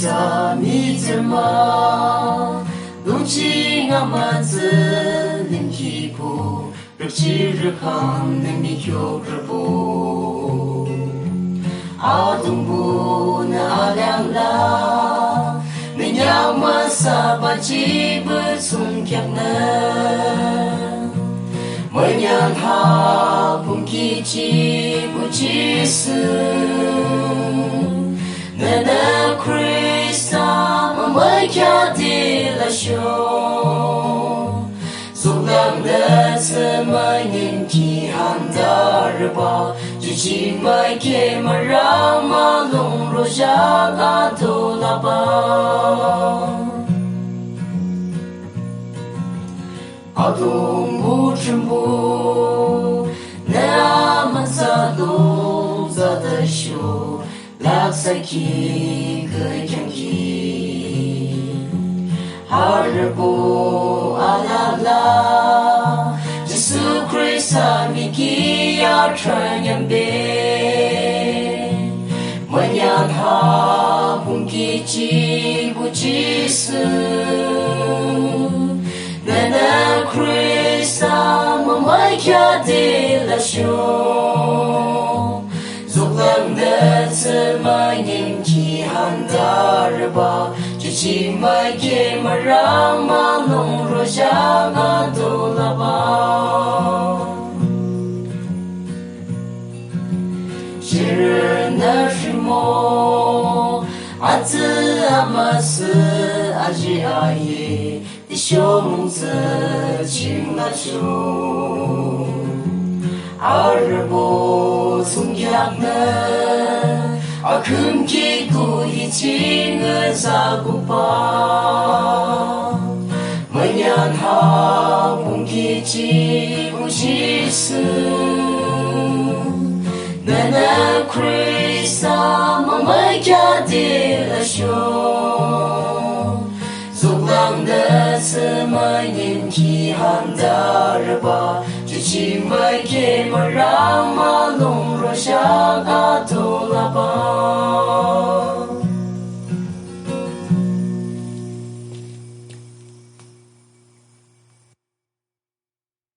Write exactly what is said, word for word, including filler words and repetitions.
Sa mihtsürü mah, lung ching amütsü limkhibo, rükchirü kang nü mikhiukrübo. Atungpuhnü alangla, nü nyamüsa bajibah thsungkheak nü. Münyanha pungki jihbuh Jisu, nünü Khrista mümükheahde lasho. Zuklang nü thsümünim ki handarübah, ju ching müke mürang mülung rojang ato labah. Atungpuh Thrünpuh, nü amütsan dungzadasho, laksahkhi kükheangkhi. Harübo alala, Jisu Khrista miki atrah nyambe. Münyanha pungki jihbuh Jisu, nünü Khrista mümükheahde lasho. Zuklang nü thsümünim ki handarübah, ju ching müke mürang mülung rojang ato labah. Shirünü rhimo, atsü amüsüh aji aye, tüsho mungtsü ching lacho. Arübo thsungkheak nü, akhümkhi kuhi ching aza kuba. Münyanha pungki jihbuh Jisu, nünü Khrista mümükheahde lasho. Zuklang nü thsümünim ki handarübah, ju ching müke mürang mülung rojang